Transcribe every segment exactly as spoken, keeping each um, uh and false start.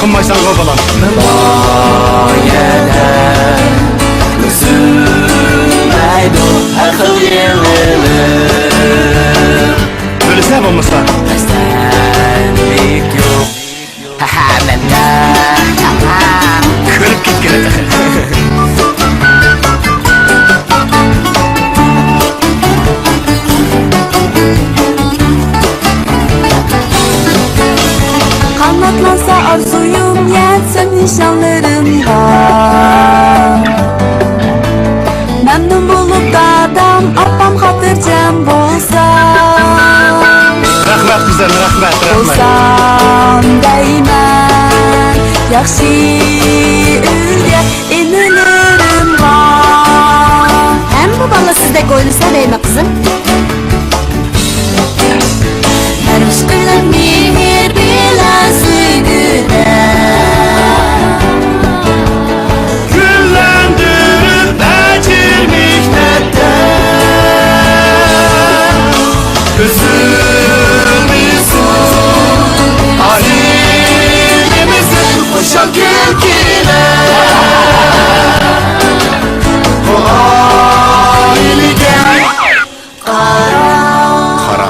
قىلمايسەنغۇ بالام. بۇ يەردە ئۈزۈلمەيدۇ ھەر خىل يېڭىلىق. بىلىسەن بولمىسا. خەستەلىك يوق. ھەممە كۆرۈپ كەتكىلى. قاناتلانسا ئارزۇيۇم، يەتسۇن نىشانلىرىمغا. مەمنۇن بولۇپ دادام، ئاپام خاتىرجەم بولسا. رەھمەت گۈزەل، رەھمەت، رەھمەت. بولسام دەيمەن ياخشى ئۆيگە، ئىنىلىرىمغا. ھەممە بالا سىزدەك ئويلىسا دەيمەن، قىزىم. مەرىش قىلىپ مېھىر بىلەن سۆيگۈدە. گۈللەندۈرۈپ ئەجىر مېھنەتتە. ئۈزۈلمىسۇن ئائىلىمىزدىن خۇشال كۈلكىلەر. بۇ ئائىلىگە قارا. قارا.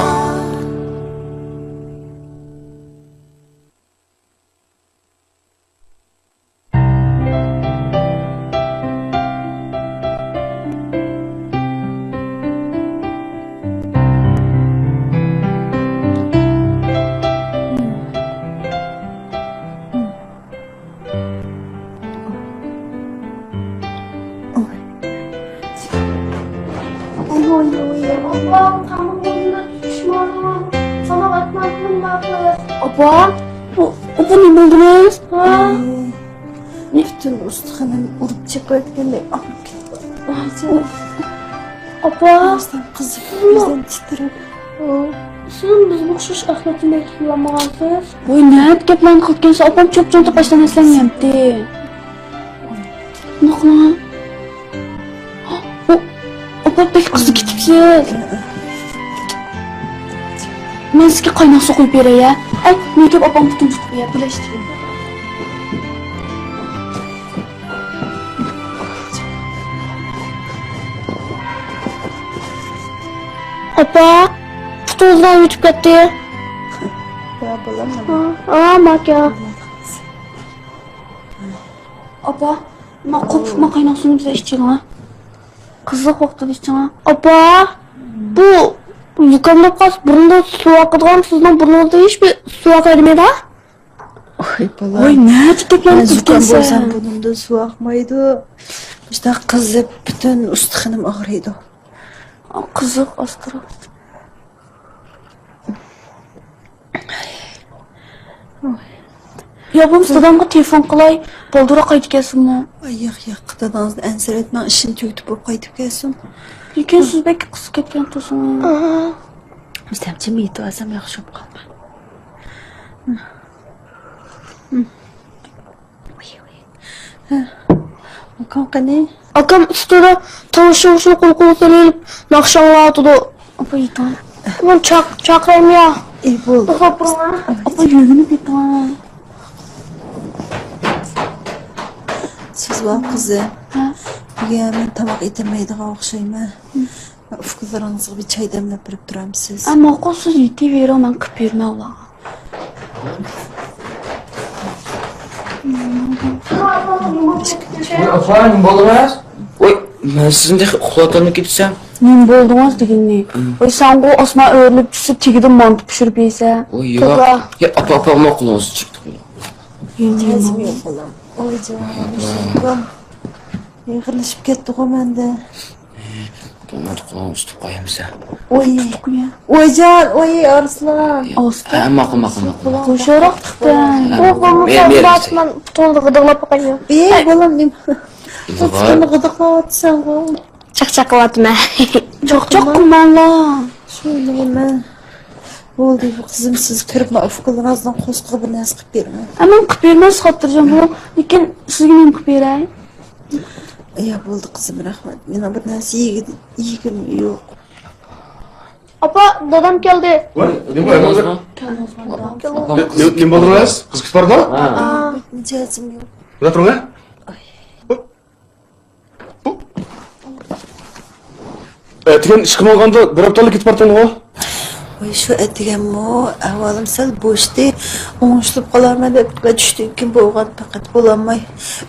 ئاپا، ئاپا، نېمە بولدىڭىز؟ ھە؟ پۈتۈن ئۇستىخىنىم ئۇرۇپ چېقىۋەتكەندەك ئاغرىپ كېتىپتۇ. ئاپا. قىزىپ، بىزدىن تىترەپ. سىزمۇ بىزگە ئوخشاش ئەخلەتنى قىلالمىغانسىز. ۋاي، نەدە گەپلەرنى قىلىدىكەنسىز؟ ئاپام چوپ-چوڭ تاپاشتىن ئەسلەنگەنتى. نېمە قىلىڭ؟ ئۇ، ئاپا، بەك قىزىپ كېتىپسىز. مەن سىزگە قايناق سۇ قۇيۇپ بېرەي، ھە؟ ئەي، مېنى كۆرۈپ ئاپام پۇتۇم تۇتۇپ، يە، بىلەشتى. ئاپا، پۇتىڭىزدىن ئۆتۈپ كەتتى. يا بالام. ھا، ھا، ماكا. ئاپا، ما قوپۇپ، ما قايناق سۇنى بىزگە ئىچىڭ، ھا. قىزىق ۋاقتىدا ئىچىڭ، ھا. ئاپا، بۇ زۇكاملاپ قالسا بۇرنىدا سۇ ئاقىدىغان، سىزنىڭ بۇرنىڭىزدا ھېچبىر سۇ ئاقايدىمىدا؟ ۋاي، بالام. ۋاي، نەچچە گەپلەرنى قىلىدىكەنسەن. مەن زۇكام بولسام بۇرنۇمدىن سۇ ئاقمايدۇ. مۇشۇنداق قىزىپ پۈتۈن ئۇستىخىنىم ئاغرىيدۇ. قىزىق ئاستىراق. يا بولمىسا دادامغا تېلېفون قىلاي، بالدۇرراق قايتىپ كەلسۇنمۇ. ئاي، ياق، ياق، دادىڭىزنى ئەنسىرەتمەڭ، ئىشىنى تۈگىتىپ بولۇپ قايتىپ كەلسۇن. لېكىن سىز بەك قىزىپ كەتكەن تۇرسىڭىز. بىز تەمچە يېتىۋالسام ياخشى بولۇپ قالىدۇ. ئاكام قېنى؟ ئاكام ئۈستىدە تاۋۇشۇڭ شۇ قۇلقۇل قىلىپ ناخشا ئاڭلاۋاتىدۇ. ئاپا يېتىڭ. مەن چاق-، چاقىرايمۇ يا؟ ئى، بولدى. ئاپا، ئاپا، يۆگىنىپ يېتىڭ. سىز بار قىزى. ھە؟ بۈگۈن مەن تاماق ئېتەلمەيدىغان ئوخشايمەن. ئۇكىلىرىڭىزغا بىر چاي دەملەپ بېرىپ تۇرامسىز؟ ھە، ماقۇل، سىز يېتىۋېرىڭ، مەن قىلىپ بېرىمەن ئۇلارغا. ۋاي، ئاپا، نېمە بولدىڭىز؟ ۋاي، مەن سىزنى تېخى ئۇخلاۋاتامدىكىن دېسەم. نېمە بولدىڭىز دېگىنىنى. ۋاي، ساڭىغۇ ئاسمان ئۆرۈلۈپ چۈشسە، تېگىدىن مانتا پىشۇرۇپ يەيسەن. ۋاي، ياق. يا، ئاپا، ئاپا، ئاڭلاپ قالىڭىز، چىقتى. نېمە؟ ئاياغلىشىپ كەتتىغۇ مەندە. بولمىدى، قولۇڭنى تۇتۇپ قويامسەن؟ ئوي. تۇتۇپ قويا. ئويجان، ئوي، ئارسلان. ئارسلان. ھە، ماقۇل، ماقۇل، ماقۇل. قوشاراق تۇتتۇم. ئۇ بولمىسا، مەن پۇتۇڭدا غىدىقلاپ باقايمەن. ئى، بالام، نېمە؟ پۇتۇڭدا غىدىقلاۋاتىسەنغۇ. چاقچاق قىلىۋاتىمەن. چاقچاق قىلماڭلار. شۇ نېمە؟ بولدى، بۇ قىزىم، سىز كىرىپ، ما ئۇكىلىرىڭىزنىڭ قورسىقىغا بىر نەرسە قىلىپ بېرىمەن. ئە، مەن قىلىپ بېرىمەن، خاتىرجەم بولۇڭ. لېكىن سىزگە نېمە قىلىپ بېرەي؟ يا، بولدى، قىزىم، رەھمەت. مېنىڭ بىر نەرسە يېگۈ-، يېگۈم يوق. ئاپا، دادام كەلدى. ۋاي، نېمە بار؟ نېمە بولدىڭىز؟ قىز كۈتۈپ باردا؟ ھە. مىجەزىم يوق. بۇ، بۇ. ئەتىگەن ئىشقا ماڭغاندا بىر ھەپتىلا كېتىپ بارتىڭغۇ؟ ۋاي، شۇ ئەتىگەنمۇ ئەھۋالىم سەل بوشتى. ئوڭشىلىپ قالارمەن دەپ، چۈشتىن كېيىن بولغان پەقەت بولالماي،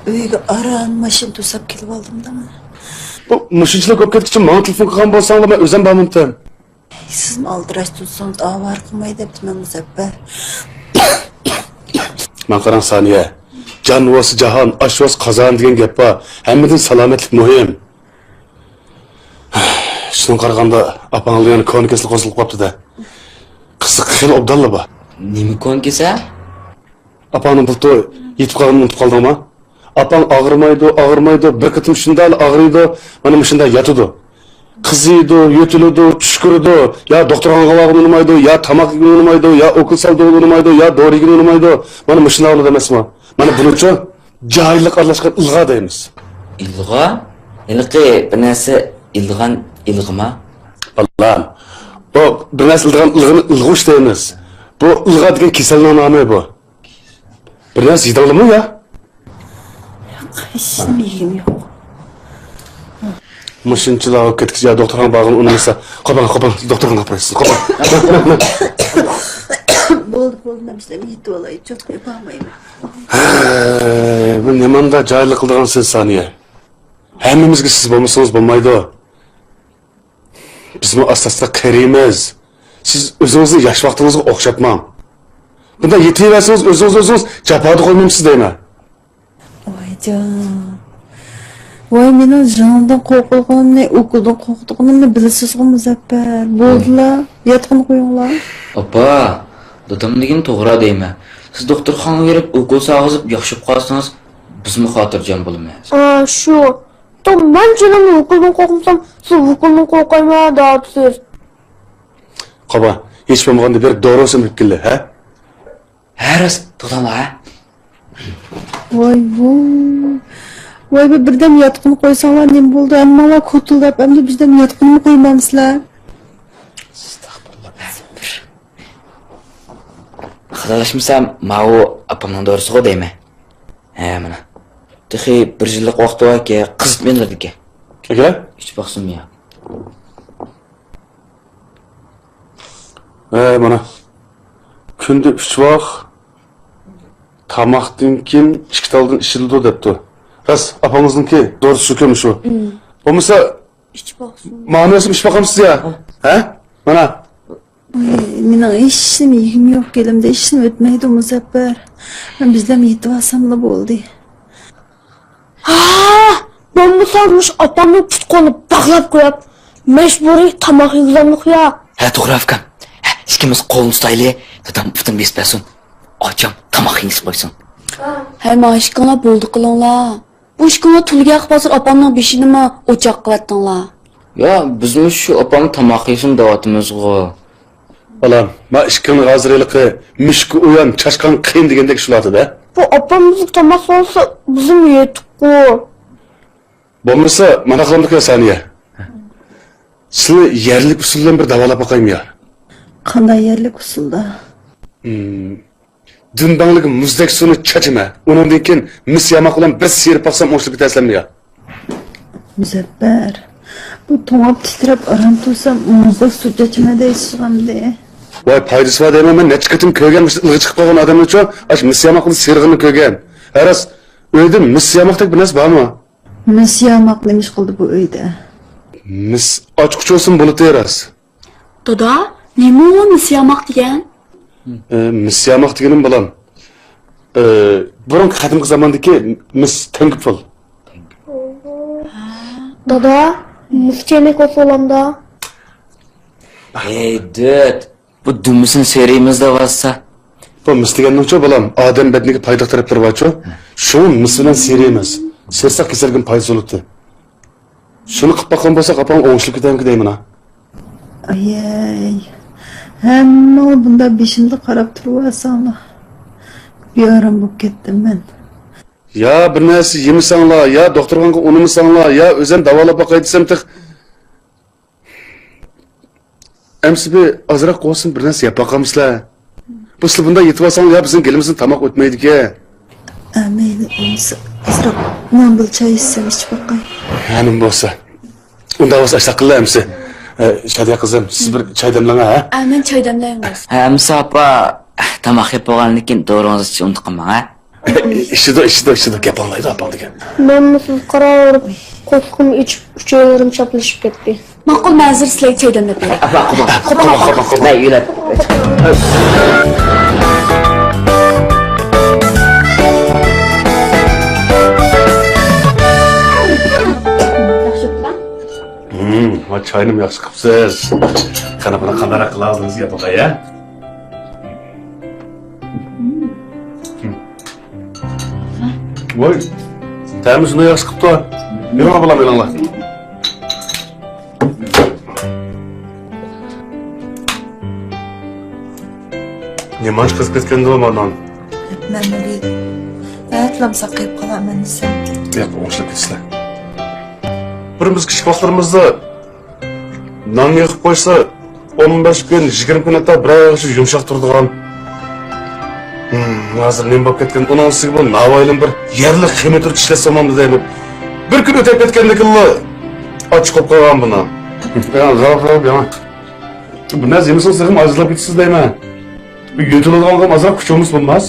ئۆيگە ئاران ماشىنا توساپ كېلىۋالدىم دە. بۇ مۇشۇنچىلىك بولۇپ كەتكۈچە ماڭا تېلېفون قىلغان بولساڭلارمۇ، ئۆزۈم بارمامتىم. سىزمۇ ئالدىراش تۇرسىڭىز، ئاۋارە قىلماي دەپتىمەن، مۇزەپپەر. ماڭا قاراڭ، سانىيە. جان بولسا جاھان، ئاش بولسا قازان دېگەن گەپ بار. ھەممىدىن سالامەتلىك مۇھىم. شۇنىڭغا قارىغاندا، ئاپاڭدا يەنە كونا كېسەل قوزغىلىپ قاپتۇ-دە. قىزىق، خېلى ئوبدانلا بار. نېمە كونا كېسەل؟ ئاپاڭنى بۇلتۇر يېتىپ قالغىنىنى ئۇنتۇپ قالدىڭما؟ ئاپاڭ ئاغرىمايدۇ، ئاغرىمايدۇ، بىر قېتىم شۇنداقلا ئاغرىيدۇ. مانا مۇشۇنداق ياتىدۇ. قىزىيدۇ، يۆتىلىدۇ، چۈش كۆرىدۇ. يا دوختۇرخانىغا بارغىلى ئۇنىمايدۇ، يا تاماق يېگىلى ئۇنىمايدۇ، يا ئوكۇل سالدۇرغىلى ئۇنىمايدۇ، يا دورا يېگىلى ئۇنىمايدۇ. مانا مۇشۇنداق بولىدۇ ئەمەسمۇ؟ مانا بۇنىڭچۇ جاھىللىق ئارىلاشقان ئىلغا دەيمىز. ئىلغا؟ ھېلىقى بىر نەرسە ئىلغان ئىلغىما؟ بالام، بۇ بىر نەرسە ئىلغان ئىلغىنى ئىلغۇش دەيمىز. بۇ ئىلغا دېگەن كېسەلنىڭ نامى بۇ. بىر نەرسە يېدىڭلىمۇ يا؟ ياق، ھېچنېمە يېگۈم يوق. مۇشۇنچىلا بولۇپ كەتكىچە يا دوختۇرخانىغا بارغىلى ئۇنىمىسا، قوپاڭ، قوپاڭ، دوختۇرخانىغا ئاپىرايسىز، قوپاڭ. بولدى، بولدى، مەن بىلەن يېتىۋالاي، چوقۇم ئېپارمايمەن. ھەي، بۇ نېمانداق جاھىللىق قىلىدىغان سىز، سانىيە؟ ھەممىمىزگە سىز بولمىسىڭىز بولمايدۇ. بىزمۇ ئاستا-ئاستا قېرىيمىز. سىز ئۆزىڭىزنى ياش ۋاقتىڭىزغا ئوخشاتماڭ. بۇنداق يېتىۋەرسىڭىز، ئۆزىڭىز ئۆزىڭىز جاپادا قويمامسىز دەيمەن. ۋايجان. ۋاي، مېنىڭ جېنىڭدىن قورقىدىغىنىمنى، ئوكۇلدىن قورقىدىغىنىمنى بىلىسىزغۇ، مۇزەپپەر. بولدىلا، ياتقىنى قويۇڭلار. ئاپا، دادام دېگىنى توغرا دەيمەن. سىز دوختۇرخانىغا بېرىپ، ئوكۇل سالغۇزۇپ ياخشى بولۇپ قالسىڭىز، بىزمۇ خاتىرجەم بولىمىز. ئا، شۇ. تو، مەن جېنىمنى ئوكۇلدىن قورقمىسام، سىز ئوكۇلدىن قورقايمەن دەۋاتىسىز. قاپا، ھېچ بولمىغاندا بىر دورا سېلىپ كېلە، ھە؟ ھە، راست، توختاڭلار، ھە؟ ۋاي، ۋاي. ۋاي، بىر، بىردەم ياتقىنى قويساڭلار نېمە بولدى؟ ھەممىڭلار كوتۇلداپ، ئەمدى بىردەم ياتقىنىمۇ قويمامسىلەر؟ ئەستەغپۇرۇللا. خاتالاشمىسام، ماۋۇ ئاپامنىڭ دورىسىغۇ دەيمەن. ھە، مانا. تېخى بىر يىللىق ۋاقتى باركەن، قىزىتمىلىرىدىكەن. ئەكە؟ ئىچىپ باقسىمۇ يا؟ ھە، مانا. كۈندە ئۈچ ۋاق، تاماقتىن كېيىن ئىككى تالدىن ئىچىلىدۇ دەپتۇ. راست، ئاپىڭىزنىڭكى دورىسى شۇكەن شۇ. بولمىسا، ئىچىپ باقسىمۇ؟ مانا ئىچىپ باقامسىز يا؟ ھە؟ مانا. ۋاي، مېنىڭ ھېچنېمە يېگۈم يوق، گېلىمدە ھېچنېمە ئۆتمەيدۇ، مۇزەپپەر. مەن بىزلەرمۇ يېتىۋالساملا بولدى. ھا! بولمىسا مۇشۇ ئاپامنىڭ پۇت-قولىنى باغلاپ قويۇپ، مەجبۇرىي تاماق يېگۈزەمدۇق يا؟ ھە، توغرا ئاكام. ھە، ئىككىمىز قولنى تۇتايلى، دادام پۇتىنى بېسىپ بەرسۇن. ئاچام تاماق يېگۈزۈپ قويسۇن. ھەي، ماڭا ئىككىڭلار بولدى قىلىڭلار. بۇ ئىككىڭلار تۈلگە قىلىپ ھازىر ئاپامنىڭ بېشىنىمۇ ئوچاق قىلىۋەتتىڭلار. يا، بىزمۇ شۇ ئاپام تاماق يېسۇن دەۋاتىمىزغۇ. بالام، ما ئىككىڭنى ھازىر ھېلىقى مۈشۈككە ئويان، چاشقانغا قىيىن دېگەندەك شۇلاردى-دە. بۇ ئاپام بىزگە تاماق سالسا، بىزمۇ يەيتتۇققۇ. بولمىسا، مانا قىلامدۇق يا سانىيە. سىلى يەرلىك ئۇسۇل بىلەن بىر داۋالاپ باقايمۇ يا؟ قانداق يەرلىك ئۇسۇلدا؟ دۈمبەڭلىك مۇزدەك سۇنى چاچىمەن. ئۇنىڭدىن كېيىن مىس ياماق بىلەن بىر سىيرىپ باقسام ئوڭشىلىپ كېتەرسەنمۇ يا؟ مۇزەپپەر، بۇ توڭلاپ تىترەپ ئاران تۇرسام مۇزدەك سۇ چاچىمەن دەيسىزغۇ ئەمدى. ۋاي، پايدىسى بار دەيمەن، مەن نەچچە قېتىم كۆرگەن مۇشۇ ئىلغا چىقىپ قالغان ئادەمنىچۇ، ئاش مىس ياماق بىلەن سىيرىغىنىنى كۆرگەن. ھە راست، ئۆيدە مىس ياماقتەك بىر نەرسە بارمۇ؟ مىس ياماق نېمە ئىش قىلدى بۇ ئۆيدە؟ مىس ئاچقۇچ بولسىمۇ بولىدۇ راست. دادا، نېمە ئۇ مىس ياماق دېگەن؟ ئە، مىس ياماق دېگىنىم بالام. ئە، بۇرۇنقى قەدىمكى زاماندىكى مىس تەڭگە پۇل. دادا، مىس چەينەك بولسا بولامدا؟ ھەي، دۆت، بۇ دۈمبىسىنى سىيرىيمىز دەۋاتسا. بۇ مىس دېگەننىڭچۇ بالام، ئادەم بەدىنىگە پايدىلىق تەرەپلىرى بارچۇ؟ شۇڭا مىس بىلەن سىيرىيمىز. سىيرساق كېسەلگىمۇ پايدىسى بولىدۇ. شۇنى قىلىپ باققان بولساق، ئاپاڭ ئوڭشىلىپ كېتەرمىكىن دەيمەن ھا. ئايەي، ھەممىڭلار بۇنداق بېشىمدا قاراپ تۇرۇۋالساڭلار، بىئارام بولۇپ كەتتىم مەن. يا بىر نەرسە يېمىسەڭلار، يا دوختۇرخانىغا ئۇنىمىساڭلار، يا ئۆزۈم داۋالاپ باقاي دېسەم تېخى. ئەمسە بىر ئازراق بولسۇن بىر نەرسە يەپ باقامسىلەر؟ بۇ سىلەر بۇنداق يېتىۋالساڭلار يا بىزنىڭ گېلىمىزدىن تاماق ئۆتمەيدىكەن. ئازراق نان بىلەن چاي ئىچسەم، ئىچىپ باقاي. ھە، نېمە بولسا. ئۇنداق بولسا ئاشۇنداق قىللا ئەمسە. ئە، شادىيە قىزىم، سىز بىر چاي دەملەڭ ھە؟ ئە، مەن چاي دەملەي ئەمەس. ھە، ئەمسە ئاپا، تاماق يەپ بولغاندىن كېيىن دورىڭىزنى ئىچىشنى ئۇنتۇپ قالماڭ ھە. ئىچىدۇ، ئىچىدۇ، ئىچىدۇ، گەپ ئاڭلايدۇ ئاپاڭ دېگەن. مەنمۇ سىز قاراۋۇرۇپ، قورسىقىم ئېچىپ، ئۈچەيلىرىم چاپلىشىپ كەتتى. ماقۇل، مەن ھازىر سىلەرگە چاي دەملەپ بېرەي. ماقۇل، ماقۇل، ماقۇل. مەن ئۆيلەپ. ھىم، ۋاي، چاينىمۇ ياخشى قىپسىز. قانا، قانا، قانداقراق قىلاۋالدىڭىز يا، باقاي ھە؟ ھىم. ۋاي، تەمى شۇنداق ياخشى قىپتۇ. يۈرۈڭ بالام، ئېلىڭلار. نېمانچە قىزىپ كەتكەندۇ مانا؟ مەنمۇ بىر ئەتلام ساقىيىپ قالارمەن دېسەم. ياق، ئوڭشىلىپ كېتىسىلەر. بىرىمىز كىچىك ۋاقىتلىرىمىزدا ناننى يېقىپ قويسا، ئون بەش كۈن، يىگىرمە كۈن ھەتتا بىرەر يۇمشاق تۇرىدىغان. ھىم، ھازىر نېمە بولۇپ كەتكەن؟ ئۇنىڭ ئۈستىگە بۇ ناۋايىنىڭ بىر يەرلىك خېمىرى تىشلەتسە بولمامدۇ دەيمەن. بىر كۈن ئۆتۈپ كەتكەندىكىنلا ئاچچىق بولۇپ قالغان بۇنىڭ. يا، غاپ، غاپ، يا. بۇ نەرسە يېمىسىڭىز تېخىمۇ ئاجىزلاپ كېتىسىز دەيمەن. بۇ يۆتىلىدىغانغا ئازراق كۈچىڭىز بولماس؟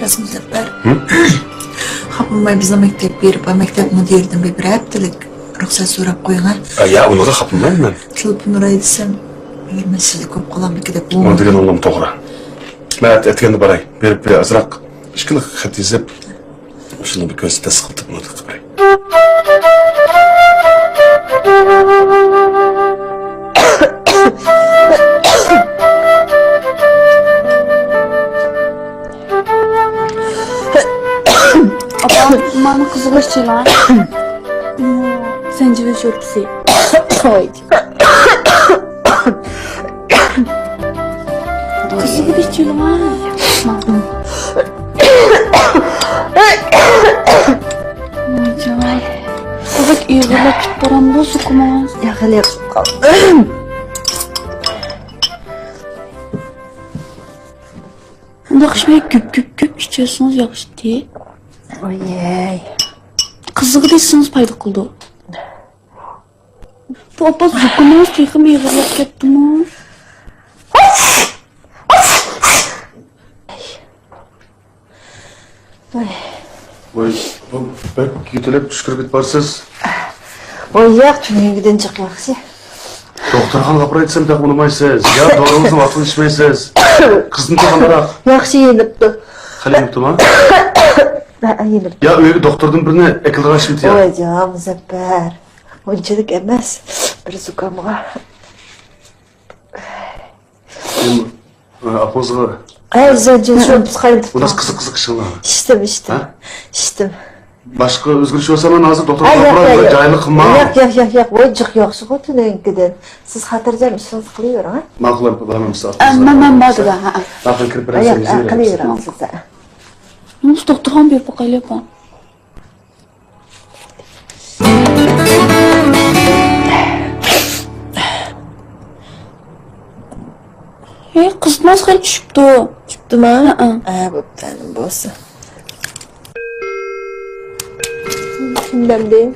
راست مۇزەپپەر. ھە؟ خاپىماي بىزنىڭ مەكتەپكە بېرىپ، مەكتەپ مۇدىرىدىن بىر، بىر ھەپتىلىك رۇخسەت سوراپ قويۇڭ ھە. ئا، يا، ئۇنىڭغا خاپىمايمەن مەن. تېلېفون ئۇراي دېسەم، ئەگەر مەن سىزدە كۆپ قالامدىكى دەپ. ئۇ دېگىنىڭلام توغرا. مەن ئەتىگەندە باراي. بېرىپ بىر ئازراق ئىككىلا خەت يېزىپ، شۇنى بىر كۆرسىتىپ تەستىق قىلىپ بۇنى قىلىپ بېرەي. ئاپا، مانا قىزىغا ئىچىلا. زەنجىۋىل شورپىسى. قىزىغا ئىچىلا. بەك ئېغىرلاپ كېتىپ بارامدۇ زۇكىمىڭىز؟ ياق، خېلى ياخشى بولۇپ قالدى. ئۇنداق ئىچمەي، كۆپ، كۆپ، كۆپ ئىچىۋەرسىڭىز ياخشىتى. ئويەي. قىزىغا دېسىڭىز پايدا قىلىدۇ. بۇ ئاپا زۇكىمىڭىز تېخىمۇ ئېغىرلاپ كەتتىمۇ؟ ۋاي، بۇ بەك يۆتىلىپ چۈشكۈرۈپ كېتىپ بارسىز. ۋاي ياق، تۈنۈگۈنكىدىن جىق ياخشى. دوختۇرخانىغا ئاپىراي دېسەم تېخى ئۇنىمايسىز. يا دورىڭىزنى ۋاقتىدا ئىچمەيسىز. قىزنى تېخى ئامراق. ياخشى يېنىپتۇ. خېلى يېنىپتۇما؟ ھە، يېنىپتۇ. يا ئۆيگە دوختۇردىن بىرنى ئەكېلىۋالغاچمىتى يا؟ ۋاي جان مۇزەپپەر، ئۇنچىلىك ئەمەس. بىر زۇكامغا. ئاپىڭىزغا. ھە، زەنجىۋىل شورپىسى قاينىتىپ. ئۇنداق قىزىق قىزىق ئىشىڭلار. ئىچتىم، ئىچتىم. ھە؟ ئىچتىم. باشقا ئۆزگىرىش بولسا مەن ھازىر دوختۇرغا ئاپىراي، جاھىللىق قىلماڭ. ياق، ياق، ياق، ياق. ۋاي جىق ياخشىغۇ تۈنۈگۈنكىدىن. سىز خاتىرجەم ئىشىڭىزنى قىلىۋېرىڭ ھە. ماقۇل، بارمەن. ئە، مەن، مەن بار دەپ، ھە. ماقۇل، كىرىپ بېرەي. ياق، قىلىۋېرىڭ سىز. مۇشۇ دوختۇرخانا بېرىپ باقايلى ئاپا. ھەي، قىزىتماس خېلى چۈشۈپتۇ. چۈشۈپتۇما؟ ھەئە. ھە، بوپتۇ، ئەنە بولسا. شۇنداق دېيىن.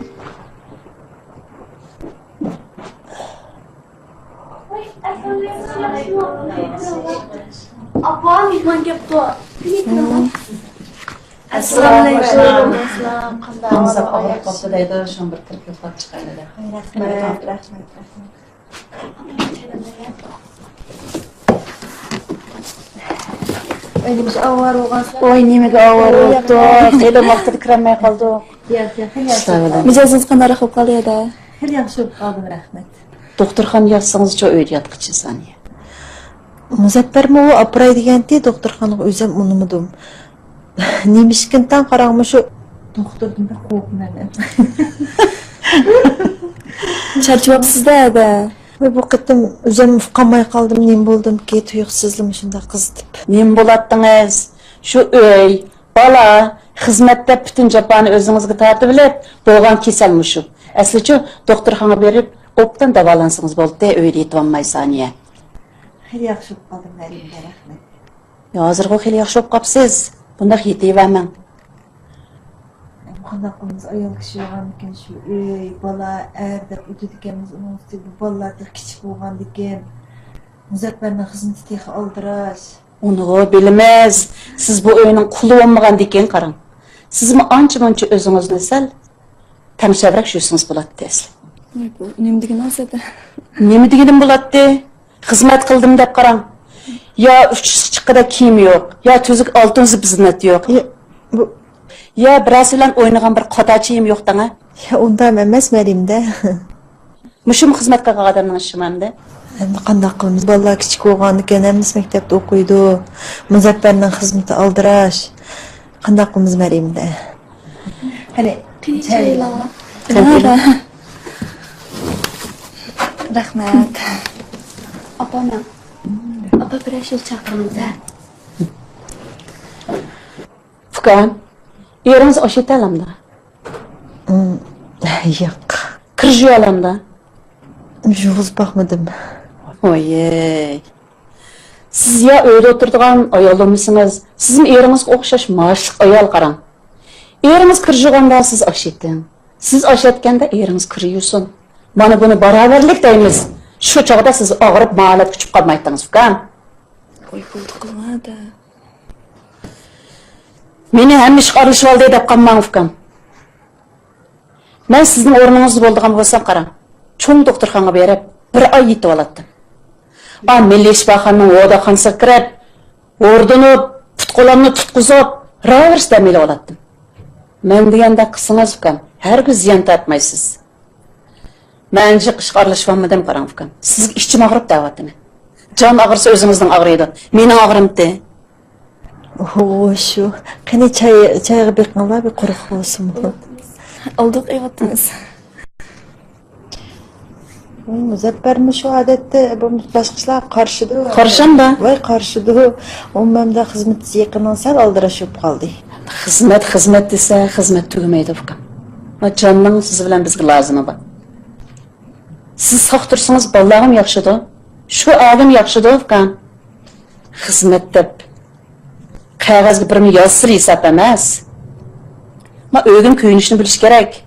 ئاپا، مېھمان كەپتۇ. ئەسسالامۇئەلەيكۇم. قانداق ئاغرىق قاپتۇ دەيدۇ، شۇڭا بىر كىرىپ يوقلاپ چىقايلى دەپ. رەھمەت، رەھمەت، رەھمەت. ئۆيدە مۇشۇ ئاۋارە بولغانسىلەر. ۋاي، نېمىگە ئاۋارە بولۇپتۇ؟ خېلى ۋاقتىدا كىرەلمەي قالدۇق. ياق، ياق، خېلى ياخشى. مىجەزىڭىز قانداقراق بولۇپ قالدى يا؟ خېلى ياخشى بولۇپ قالدىم، رەھمەت. دوختۇرخانىدا ياتسىڭىزچۇ، ئۆيدە ياتقىچە سانىيە. مۇزەپپەرمۇ ئۇ ئاپىراي دېگەنتى، دوختۇرخانىغا ئۆزۈم ئۇنىمىدىم. نېمىشقىن تاڭ قاراڭ مۇشۇ. دوختۇردىن بەك قورقىمەن مەن. چارچىۋاپسىز-دە، ھەدە. ۋاي، بۇ قېتىم ئۆزۈم ئۇقالماي قالدىم، نېمە بولدۇمكى، تۇيۇقسىزلا مۇشۇنداق قىزىتىپ. نېمە بولاتتىڭىز؟ شۇ ئۆي، بالا، خىزمەت دەپ پۈتۈن جاپانى ئۆزىڭىزگە تارتىۋېلىپ بولغان كېسەل مۇشۇ. ئەسلىچۇ، دوختۇرخانىغا بېرىپ ئوبدان داۋالانسىڭىز بولدى، ئۆيدە يېتىۋالماي سانىيە. خېلى ياخشى بولۇپ قالدىم مەرىمدە، رەھمەت. يا، ھازىرغۇ خېلى ياخشى بولۇپ قاپسىز. بۇنداق يېتىۋەرمەڭ. قانداق قىلىمىز، ئايال كىشى بولغاندىكىن شۇ ئۆي، بالا، ئەر دەپ ئۆتىدىكەنمىز، ئۇنىڭ ئۈستىگە بۇ بالىلار تېخى كىچىك بولغاندىكىن، مۇزەپپەرنىڭ خىزمىتى تېخى ئالدىراش. ئۇنىغۇ بىلىمىز، سىز بۇ ئۆينىڭ قۇلى بولمىغاندىكىن قاراڭ. سىزمۇ ئانچە-مۇنچە ئۆزىڭىزنى سەل تەڭشەۋرەك يۈرسىڭىز بولاتتى ئەسلى. ۋاي، بۇ نېمە دېگىنىڭىز ئەدە؟ نېمە دېگىنىم بولاتتى؟ خىزمەت قىلدىم دەپ قاراڭ. يا ئۇچۇشقا چىققىدەك كىيىم يوق، يا تۈزۈك ئالتۇن زىبنەت يوق. يا، بۇ يا بىرەرسى بىلەن ئوينىغان بىر قاتا چېيىم يوق دەڭە. يا، ئۇنداق ئەمەس مەرىمدە. مۇشۇمۇ خىزمەت قىلغان ئادەمنىڭ ئىشى مەندە. ئەمدى قانداق قىلىمىز؟ بالىلار كىچىك بولغاندىكىن، ھەممىسى مەكتەپتە ئوقۇيدۇ. مۇزەپپەرنىڭ خىزمىتى ئالدىراش. قانداق قىلىمىز مەرىمدە؟ قېنى، قېنى، چاي ئېلىڭلار. رەھمەت. ئاپا، مەن. ئاپا، بىرەر شۇ چاقىرىڭىز ھە. ئۇكام، ئېرىڭىز ئاش ئېتەلەمدۇ؟ ئىم، ياق. كىر جۇيالامدۇ؟ جۇغۇزۇپ باقمىدىم. ۋايەي. سىز يا ئۆيدە ئولتۇرىدىغان ئايال بولمىسىڭىز، سىزمۇ ئېرىڭىزگە ئوخشاش ماشلىق ئايال قاراڭ. ئېرىڭىز كىر جۇغاندا سىز ئاش ئېتىڭ. سىز ئاش ئەتكەندە ئېرىڭىز كىر يۇسۇن. مانا بۇنى باراۋەرلىك دەيمىز. شۇ چاغدا سىز ئاغرىپ ماھالەتكە چۈشۈپ قالمايتتىڭىز، ئۇكام. ۋاي، بولدى قىلىڭ-ھە. مېنى ھەممە ئىشقا ئارىلىشىۋالدى دەپ قالماڭ، ئۇكام. مەن سىزنىڭ ئورنىڭىزدا بولىدىغان بولسام، قاراڭ، چوڭ دوختۇرخانىغا بېرىپ، بىر ئاي يېتىۋالاتتىم. ئا، مىللىي شىپاخانىنىڭ ۋوداخانىسىغا كىرىپ، ھوردىنىپ، پۇت-قولۇمنى تۇتقۇزۇپ، راۋۇرۇس دەم ئېلىۋالاتتىم. مەن دېگەندەك قىلسىڭىز، ئۇكام، ھەرگىز زىيان تارتمايسىز. مەن جىق ئىشقا ئارىلىشىۋالمىدىم، قاراڭ ئۇكام. سىزگە ئىچىم ئاغرىپ دەۋاتىمەن. جان ئاغرىسا ئۆزىڭىزنىڭ ئاغرىيدۇ. مېنىڭ ئاغرىمتى؟ ھو، شۇ. قېنى چاي، چايغا بېقىڭلار، بىر قۇرۇق بولسىمۇ. ئالدۇق ئېغىتىمىز. ۋاي، مۇزەپپەرمۇ شۇ ئادەتتە، بۇ باشقا ئىشلارغا قارىشىدۇ. قارىشامدا؟ ۋاي، قارىشىدۇ. ئۇ مەندە خىزمەت يېقىنىڭ سەل ئالدىراش بولۇپ قالدى. خىزمەت، خىزمەت دېسە، خىزمەت تۈگىمەيدۇ، ئۇكام. ما جاننىڭ سىز بىلەن بىزگە لازىمى بار. سىز ساق تۇرسىڭىز، بالىلارغىمۇ ياخشىدۇ. شۇ ئەرگىمۇ ياخشىدۇ، ئۇكام. خىزمەت دەپ قەغەزگە بىرمۇ يازسىلا ھېساب ئەمەس. ما ئۆيگىمۇ كۆيۈنۈشنى بىلىش كېرەك.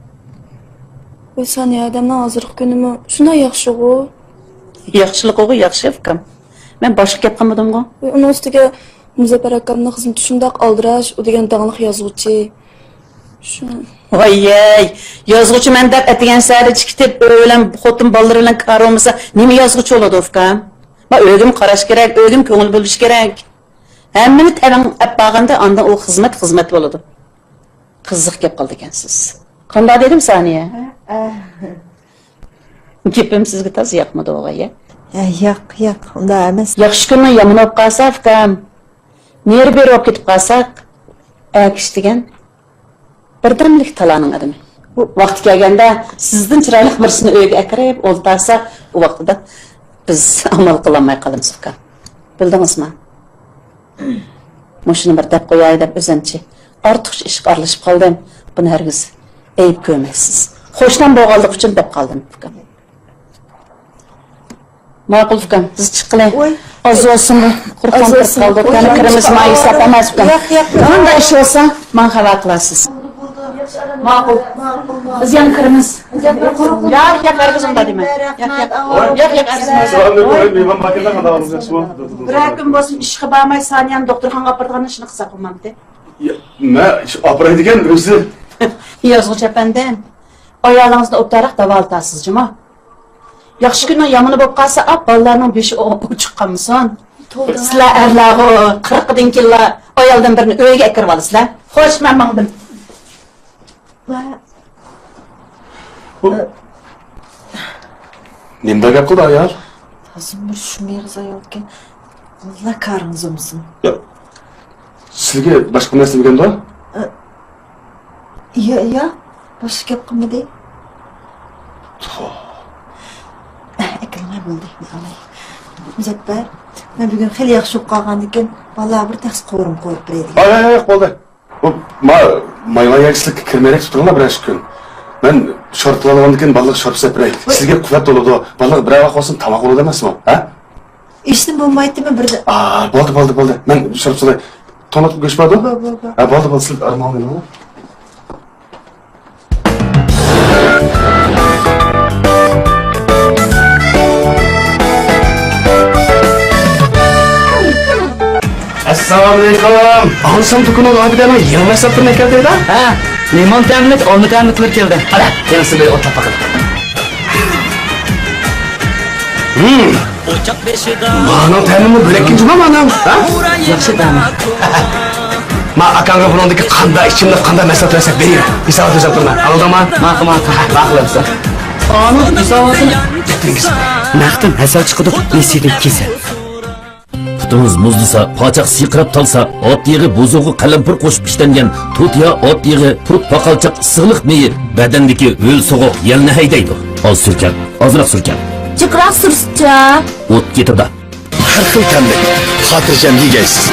ۋاي، سانىيە ئادەمنىڭ ھازىرقى كۈنىمۇ شۇنداق ياخشىغۇ. ياخشىلىقىغۇ ياخشى، ئۇكام. مەن باشقا گەپ قىلمىدىمغۇ؟ ۋاي، ئۇنىڭ ئۈستىگە مۇزەپپەر ئاكامنىڭ خىزمىتى شۇنداق ئالدىراش، ئۇ دېگەن داڭلىق يازغۇچى. شۇ. ۋايەي، يازغۇچى مەن دەپ ئەتىگەن سەھەردە چىقىپ، ئۆي بىلەن خوتۇن بالىلىرى بىلەن كارى بولمىسا، نېمە يازغۇچى بولىدۇ، ئۇكام؟ ما ئۆيگىمۇ قاراش كېرەك، ئۆيگىمۇ كۆڭۈل بۆلۈش كېرەك. ھەممىنى تەۋەڭ ئەپ بارغاندا، ئاندىن ئۇ خىزمەت خىزمەت بولىدۇ. قىزىق گەپ قىلىدىكەنسىز. قانداق دېدىم، سانىيە؟ ھە، ھە. گېپىم سىزگە تازا ياقمىدىغۇ، يا؟ ھە، ياق، ياق، ئۇنداق ئەمەس. ياخشى كۈننىڭ يامىنى بولۇپ قالسا، ئۇكام، نېرى بېرى بولۇپ كېتىپ قالساق، ئەر كىشى دېگەن بىردەملىك تالانىڭ ئادىمى. ۋاقتى كەلگەندە سىزدىن چىرايلىق بىرسىنى ئۆيگە ئەكىرىپ ئولتۇرسا، ئۇ ۋاقتىدا بىز ئامال قىلالماي قالىمىز، ئۇكام. بىلدىڭىزمۇ؟ مۇشۇنى بىر دەپ قوياي دەپ ئۆزۈمچە ئارتۇقچە ئىشقا ئارىلىشىپ قالدىم. بۇنى ھەرگىز ئەيىب كۆرمەيسىز. قوشنام بولغانلىقى ئۈچۈن دەپ قالدىم، ئۇكام. ماقۇل، ئۇكام، بىز چىققىلى. ۋاي. ئاز بولسۇنمۇ، قۇرۇق قالدۇق. يەنە كىرىمىز، ما ھېساب ئەمەس، ئۇكام. ياق، ياق، ياق. قانداق ئىش بولسا، ماڭا خەۋەر قىلارسىز. ماقۇل. بىز يەنە كىرىمىز. ياق، ياق، ھەرگىز ئۇنداق دېمەڭ. ياق، ياق. ياق، ياق، ھەرگىز. بىرەر كۈن بولسۇن ئىشقا بارماي، سانىيەنى دوختۇرخانىغا ئاپىرىدىغان ئىشنى قىلساق بولمامتى؟ يا، مەن ئىش ئاپىراي دېگەن ئۆزى. يازغۇچى ئەپەندىم، ئايالىڭىزنى ئوبدانراق داۋالىتارسىز جۇمۇ. ياخشى كۈننىڭ يامىنى بولۇپ قالسا، ئاپ، بالىلارنىڭ بېشى ئو-، ئوچۇق قالمىسۇن. توۋا. سىلەر ئەرلەرغۇ قىرىقىدىن كېيىنلا ئايالدىن بىرنى ئۆيگە ئەكىرىۋالىسىلەر. خوش، مەن ماڭدىم. ۋە بۇ نېمىنداق گەپ قىلدى ئايال؟ تازا بىر شۇ مېغىز ئايالكەن. ئاللا كارىڭىز بولمىسۇن. يا، سىزگە باشقا نەرسە دېمىگەندۇ؟ ئە، يا، يا، باشقا گەپ قىلمىدى. تۇ. ئە، ئەكىلمە بولدى، مەن ئالاي. مۇزەپپەر، مەن بۈگۈن خېلى ياخشى بولۇپ قالغاندىكىن، بالىلارغا بىر تەخسە قورۇما قويۇپ بېرەي دېگەن. ھاي، ھاي، ھاي، بولدى. بۇ، ما، مايغا يەكسىلىككە كىرمەيلىك تۇرۇڭلار بىرەر كۈن. مەن شورپا ئالغاندىن كېيىن بالىلارغا شورپا سېلىپ بېرەي. سىزگە قۇۋۋەت بولىدۇ. بالىلار بىرەر ۋاق بولسۇن، تاماق بولىدۇ ئەمەسمۇ؟ ھە؟ ئىشتىن بولمايتتىمۇ بىردە؟ ئا، بولدى، بولدى، بولدى. مەن شورپا سوراي. توڭلاتقۇ گۆش باردۇ؟ بار، بار، بار. ھە، بولدى، بولدى. سىز ئارام ئالمايلا. ئەسسالامۇئەلەيكۇم. ئاڭلىسام دۇكىنىغا ئابىدەنىڭ يېڭى مەھسۇلاتلىرىنى ئەكەلدى دە؟ ھە، لىمون تەملىك، ئالما تەملىكلىرى كەلدى. قارا، يېڭىسىنى بىر ئوتلاپ باقىلى. ھىم. مانىڭ تەمىمۇ بۆلەككەن جۇما مانىڭ، ھە؟ ياخشى تەمى. ما ئاكاڭغا بۇنىڭدىكى قانداق ئىچىملىك، قانداق مەھسۇلات بەرسەك بېرىمەن. ھېسابات ئۆزۈم قىلىمەن. ئاڭلىدىڭما؟ ماقۇل، ماقۇل. ماقۇل ئەمسە. ئانىڭ ھېساباتىنى. نەقتىن ھەسەل چىقىدۇ، نېسىدىن كېسەل. پۇتىڭىز مۇزلىسا، پاچاق سىرقىراپ تالسا، ئات يېغى بۇزۇقى قەلەمپۇر قوشۇپ ئىشلەنگەن تۇتىيا ئات يېغى، تۇت پاقالچاق ئىسسىقلىق مېيى، بەدەندىكى ھۆل سوغۇق يەلنى ھەيدەيدۇ. ئاز سۈركەڭ، ئازراق سۈركەڭ. جىقراق سۈرسىچە. ئوت كېتىدۇ. ھەر خىل تەملىك، خاتىرجەم يېگەيسىز.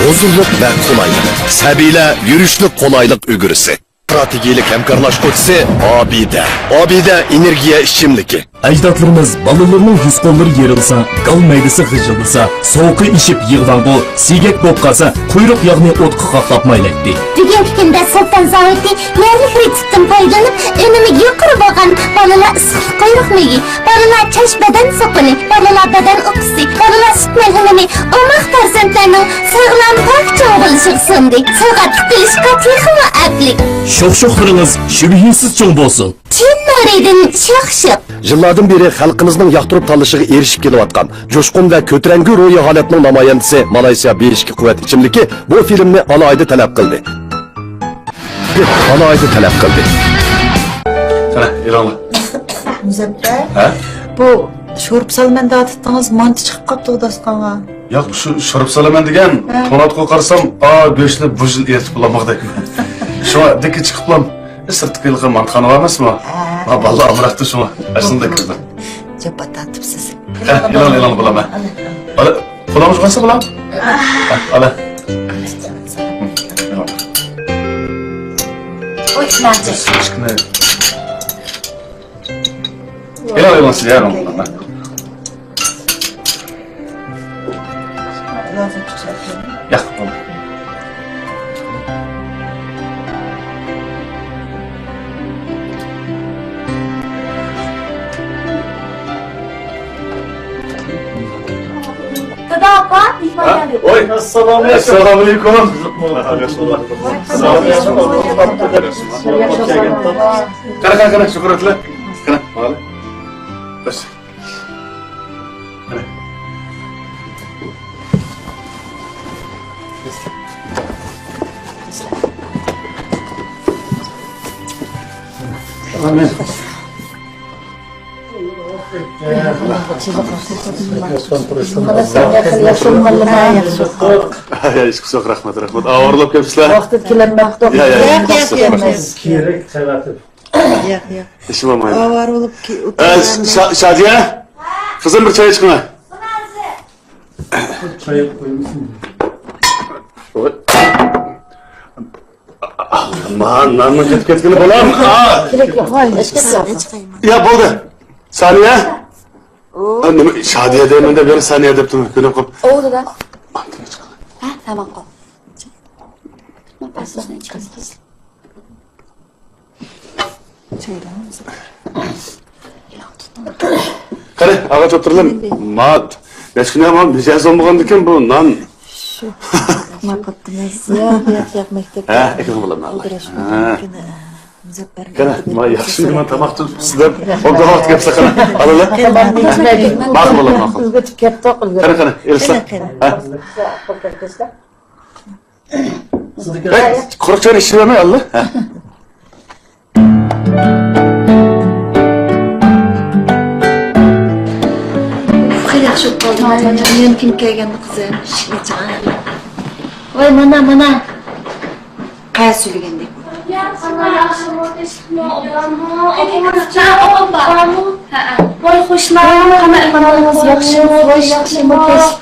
ھۇزۇرلۇق ۋە قولايلىق. سەبىيلەر يۈرۈشلۈك قولايلىق ئۈگرىسى. ئىستراتېگىيەلىك ھەمكارلاشقۇچىسى ئابىدە. ئابىدە ئېنېرگىيە ئىچىملىكى. ئەجدادلىرىمىز بالىلىرىنىڭ يۈز-قوللىرى يېرىلسا، گال مەيدىسى غىژىلدىسا، سوغۇقى ئېشىپ يىغلاڭغۇ، سىيگەك بولۇپ قالسا، قۇيرۇق ياغنى ئوتقا قاقلاپ مايلايتتى. بۈگۈنكى كۈندە سۇلتان زاۋۇتى مەلىك رېتسېپتىن پايدىلىنىپ، ئۈنۈمى يۇقىرى بولغان بالىلار ئىسسىقلىق قۇيرۇق مېيى، بالىلار چاچ بەدەن سوپۇنى، بالىلار بەدەن ئۇكىسى، بالىلار سۈت مەلھىمىنى، ئوماق پەرزەنتلەرنىڭ ساغلام، پاك چوڭ بولۇشىغا سۇندى. سوۋغاتلىق بولۇشقا تېخىمۇ ئەپلىك. شوخ-شوخلىرىڭىز شۈبھىسىز چوڭ بولسۇن! چىن نۇرىدىن شوخ-شوخ. يىللاردىن بېرى خەلقىمىزنىڭ ياقتۇرۇپ تاللىشىغا ئېرىشىپ كېلىۋاتقان جۇشقۇن ۋە كۆتۈرەڭگۈ روھىي ھالەتنىڭ نامايەندىسى مالايسىيا بى ئىككى قۇۋۋەت ئىچىملىكى بۇ فىلىمنى ئالاھىدە تەلەپ قىلدى. ئالاھىدە تەلەپ قىلدى. قېنى، ئېلىڭلار. مۇزەپپەر، ھە؟ بۇ شورپا سالىمەن دەۋاتاتتىڭىز، مانتا چىقىپ قاپتۇ داستىخانغا. ياق، شۇ شورپا سالىمەن دېگەن، ھە. توڭلاتقۇغا قارىسام، ئا، گۆشنى بۇ يىل ئېرىتىپ بولالمىغۇدەكمەن. شۇڭا دىككە چىقىپلام، سىرتتىكى ھېلىقى مانتىخانا بار ئەمەسمۇ؟ ھە. ھا، بالىلار ئامراقتا شۇڭا. ئاشۇنداق كىردىم. جاپا تارتىپسىز. ھە، ئېلىڭ، ئېلىڭ، بالام، ھە. ئالا. ئالا، قولۇڭ يۇغانسا، بالام. ھە، ئالا. ئېلىڭ، ئېلىڭ، سىز يەڭ، بالام. ياق، بولدى. دادا، ئاپا، مېھمان كەلدى. ھە؟ ۋاي، ئەسسالامۇئەلەيكۇم. ئەسسالامۇئەلەيكۇم. قارا، قارا، قارا، شۇ قارا. قارا. ياخشى، رەھمەت، رەھمەت. ئاۋارە بولۇپ كەپسىلەر. ۋاقتىدا كېلەلمەپتۇق. يا، يا، يا. ياق، ياق، ياق. كېرەك قەۋەتىم. ياق، ياق. ئىشىم بولمايدۇ. ئاۋارە بولۇپ كە-، ئە، شا-، شادىيە، قىزىم، بىر چاي چىقىڭا. چاي قويمىسۇن. ما، ناننىڭ كېتىپ كەتكىنى، بالام. ئا! يا، بولدى. سانىيە. ئا، نېمە، شادىيە دەيمەن دەپ يەنە سانىيە دەپتىمەن. كۆنۈپ قاپ. ئوۋ، دادا. ھە، ھە، ماقۇل. قېنى، ئاغا چوتۇرلىم، ما، نەچچە كۈندە ما مىجەز بولمىغاندىكىن بۇ نان. شۇ، ما قاپتىمىز. ياق، ياق، ياق، مەكتەپتە. ھە، ئەكىڭ بىلەن. ھە. مۇزەپپەر. قېنى، ما ياخشى نېمە تاماق تۇتۇپسىز دەپ، ئوبدان ۋاقىت كەپسە قېنى. ئالىلا. ماقۇل، بالام، ماقۇل. ئۈلگۈتۈپ كەپتۇق، ئۈلگۈتۈپ. قېنى، قېنى، ئېلىسىلە. قېنى، قېنى. ھە. ھەي، قۇرۇق چاينى ئىچىۋەرمەي، ئاللا. ھە. خېلى ياخشى بولۇپ قالدى، مانا، يەنە كىم كەلگەندۇ، قىزىم؟ ئىشىكنى ئېچىڭ. ۋاي، مانا، مانا. قەيەر سۆيلىگەندەك. ۋاي، خوشلار، قانداق ئەھۋالىڭىز؟ ياخشىمۇ؟ ياخشىمۇ؟ كەچ-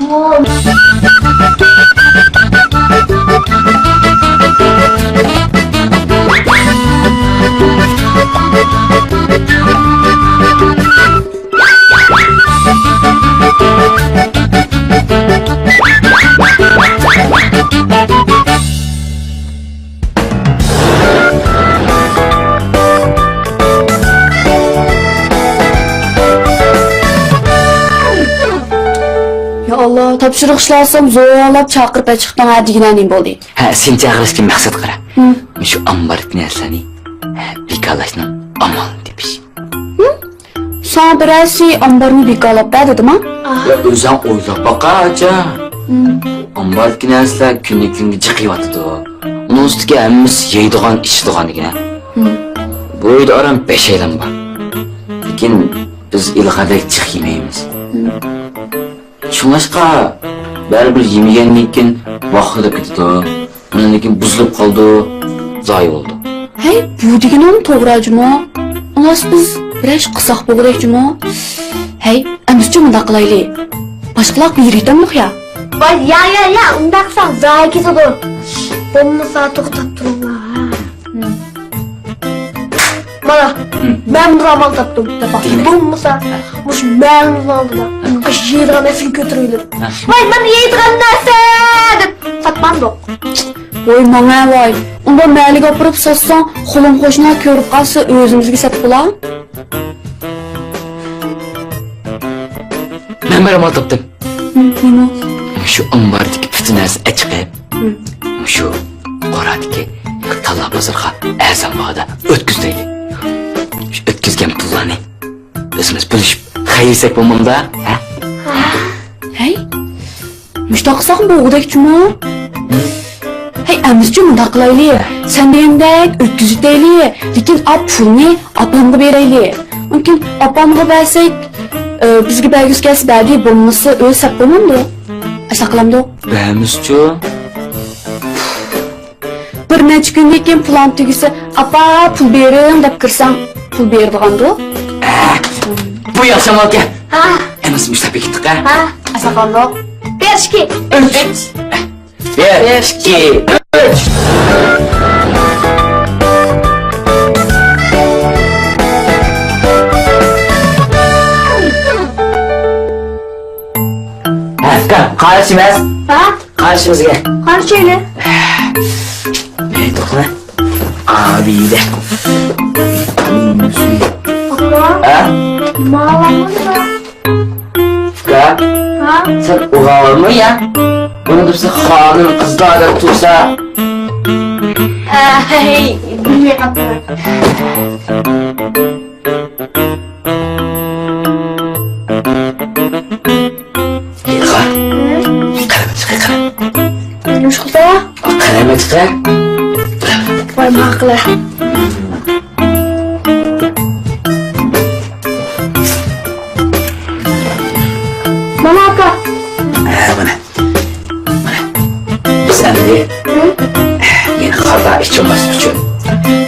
تاپشۇرۇق ئىشلەۋاتسام زورلاپ چاقىرىپ ئەچىقتىڭ ھە دېگىنە نېمە بولدى؟ ھە، سېنى چاقىرىشتىن مەقسەت قارا. ھىم. شۇ ئامباردىكى نەرسىلەرنى، ھە، بىكارلاشنىڭ ئامالىنى تېپىش. ھىم؟ ساڭا بىرەرسى ئامبارنى بىكارلاپ بەر دېدىما؟ يا، ئۆزۈڭ ئويلاپ باققىن ئاچا. ھىم. ئامباردىكى نەرسىلەر كۈندە كۈنگە جىقىيىۋاتىدۇ. ئۇنىڭ ئۈستىگە ھەممىسى يەيدىغان، ئىچىدىغان دېگەن. ھىم. بۇ ئۆيدە ئاران بەشەيلەن بار. لېكىن بىز ئىلغاردەك جىق يېمەيمىز. ھىم. شۇڭلاشقا بەرىبىر يېمىگەندىن كېيىن ۋاقتىدا كېتىدۇ. ئۇنىڭدىن كېيىن بۇزۇلۇپ قالىدۇ، زايە بولىدۇ. ھەي، بۇ دېگىنىڭ توغرا جۇمۇ. ئۇنىڭ ئۈستىگە بىز بىرەر ئىش قىلساق بولغۇدەك جۇمۇ. ھەي، ئەمىسىچۇ مۇنداق قىلايلى. باشقىلار بىر يېتەمدۇق يا؟ ۋاي، يا، يا، يا، ئۇنداق قىلساڭ زايە كېتىدۇ. بولمىسا توختاپ تۇرۇڭلار. مانا، مەن بىر ئامال تاپتىم. دېگىنە. بولمىسا، مۇشۇ مەنىنىڭ ئالدىدا، ھە، قىش يەيدىغان نەرسىگە كۆتۈرۈۋېلىپ. ھە. ۋاي، مەن يەيدىغان نەرسە دەپ ساتمامدۇق. ۋاي، ماڭە ۋاي. ئۇنداق مەھەللىگە ئاپىرىپ ساتساڭ، قولۇم قوشنا كۆرۈپ قالسا، ئۆزىمىزگە سەت بولا. مەن بىر ئامال تاپتىم. ھىم، نېمە؟ مۇشۇ ئامباردىكى پۈتۈن نەرسىنى ئەچىقىپ، ھىم، مۇشۇ قورادىكى تاللا بازىرىغا ئەرزان باھادا ئۆتكۈزەيلى. شۇ ئۆتكۈزگەن پۇللارنى ئۆزىمىز بۆلۈشۈپ خەيرلىسەك بولمامدا، ھە؟ ھەي، مۇشۇنداق قىلساقمۇ بولغۇدەك جۇمۇ. ھەي، ئەمىسىچۇ مۇنداق قىلايلى. سەن دېگەندەك ئۆتكۈزۈۋېتەيلى، لېكىن ئاپ پۇلنى ئاپامغا بېرەيلى. مۇمكىن ئاپامغا بەرسەك، ئى، بىزگە بەرگۈسى كەلسە بەردى، بولمىسا ئۆزى سەپ قويمامدۇ؟ ئاشۇنداق قىلامدۇ؟ بەرمىسىچۇ؟ بىر نەچچە كۈندىن كېيىن پۇلان تۈگىسە، ئاپا، پۇل بېرىڭ دەپ كىرسەڭ، پۇل بېرىدىغاندۇ؟ ئە، بۇ ياخشى ئامالكەن. ھا. ئەمىسە مۇشۇنداق بېكىتتۇق ھە. ھا، ئاشۇنداق قىلامدۇق؟ بىر، ئىككى، ئۈچ. بىر، ئىككى، ئۈچ. ھە، ئۇكام، قارىشىمىز. ھا؟ قارىشىمىزگە. قارىشايلى. نېمە توقۇنا؟ ئابىدە. ئاپا. ھە؟ ماڭا ئۇكا، ھا؟ سەن ئۇرغانمۇ يا؟ ئۇنى بىزنى خانىم قىزلار دەپ تۇرسا. ھەي، بىلمەي قاپتىمەن. ھېلىغا. ھە؟ قەلەم چىقە، قەلەم. نېمە ئىش قىلسا؟ قەلەم چىقە. ۋاي، ماقۇل. مانا ئاكا. ھە، مانا. مانا. بىز ئەمدى، ھە؟ يەنە خاتا ئىچ بولماسلىق ئۈچۈن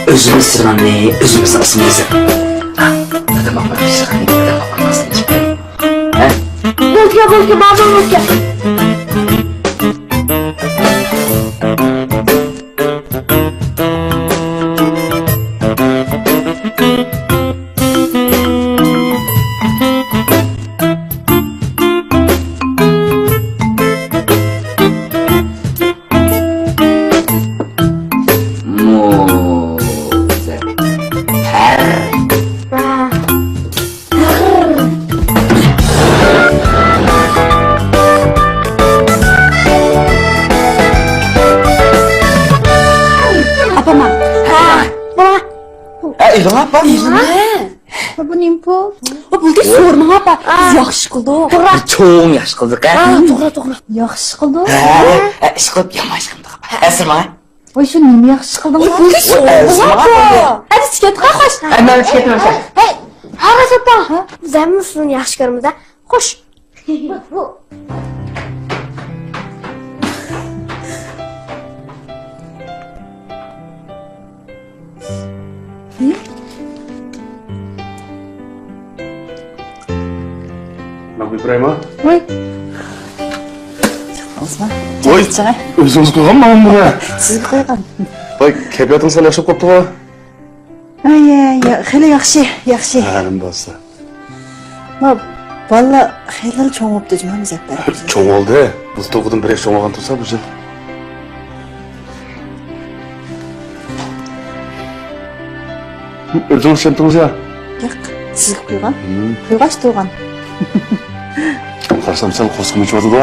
ئۆزىمىز سىزغاننى ئۆزىمىزنىڭ ئىسمىغا يېزىپ. ھە، دادام ئاپام سىزغاننى دادام ئاپام ئىسمىغا يېزىپ. ھە؟ بولدى، بولدى، بابا، بولدى. مۇزەپپەر. ئاپا، ماڭا. ھە، بۇ نېمە پۇل؟ ھە؟ بۇ بولدى، سورىماڭ ئاپا. بىز ياخشى قىلدۇق. توغرا. چوڭ ياخشى قىلدۇق ھە. توغرا، توغرا. ياخشى قىلدۇق. ھە، ئىش قىلىپ يامان ئىش قىلدۇق. ھە، سورىماڭ. ۋاي، شۇ نېمە ياخشى قىلدىڭ؟ ۋاي، بۇ سورىماڭ ئاپا. ئەمدى چىقىپ كەتتۇق، خوش. ھە، مەن چىقىپ كېتىمەن. ھەي، ھە، بىز ھەممىسىنى ياخشى كۆرىمىز ھە. خوش. مەغلۇپ ئىبراھىم ھە؟ ۋاي. ۋاي، ئۆزىڭىز قويغانمۇ ماڭا بۇنى؟ سىزگە قويغان. ۋاي، كەيپىياتىڭىز خېلى ياخشى بولۇپ قاپتىغۇ. ئاي، ئاي، ئاي، خېلى ياخشى، ياخشى. ھە، نېمە بولسا. ما، بالىلار خېلى چوڭ بوپتۇ جۇمۇ، مۇزەپپەر. چوڭ بولدى. بۇلتۇرقىدىن بىر ياش چوڭ بولغان تۇرسا بۇ يىل. ئۆزىڭىز چەمتىڭىز يا؟ ياق، سىزگە قويغان. قويغاچ تۇرغان. قارىسام سەل قورسىقىم ئېچىۋاتىدۇ.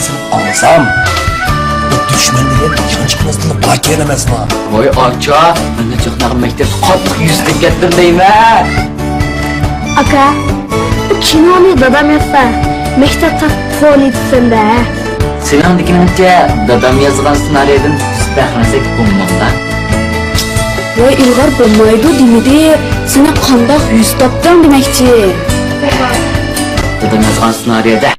سېلىپ ئاڭلىسام، بۇ دۈشمەن دېگەن يانچۇق نەرسىدىن بار ئىكەن ئەمەسما؟ ۋاي ئاچا، مەن چاقناغان مەكتەپتە قاتتىق يۈز تەگكەنتىم دەيمەن. ئاكا، بۇ كىنونى دادام يازسا، مەكتەپتە تونۇيتتىم دە. سېنىڭ دېگىنىڭچە، دادام يازغان سېنارىيەدىن بىز پەخىرلەنسەك بولمامدا؟ ۋاي ئىلغار، بولمايدۇ دېمىدى. سېنى قانداق يۈز تاپتىڭ دېمەكچى؟ دادام يازغان سېنارىيەدە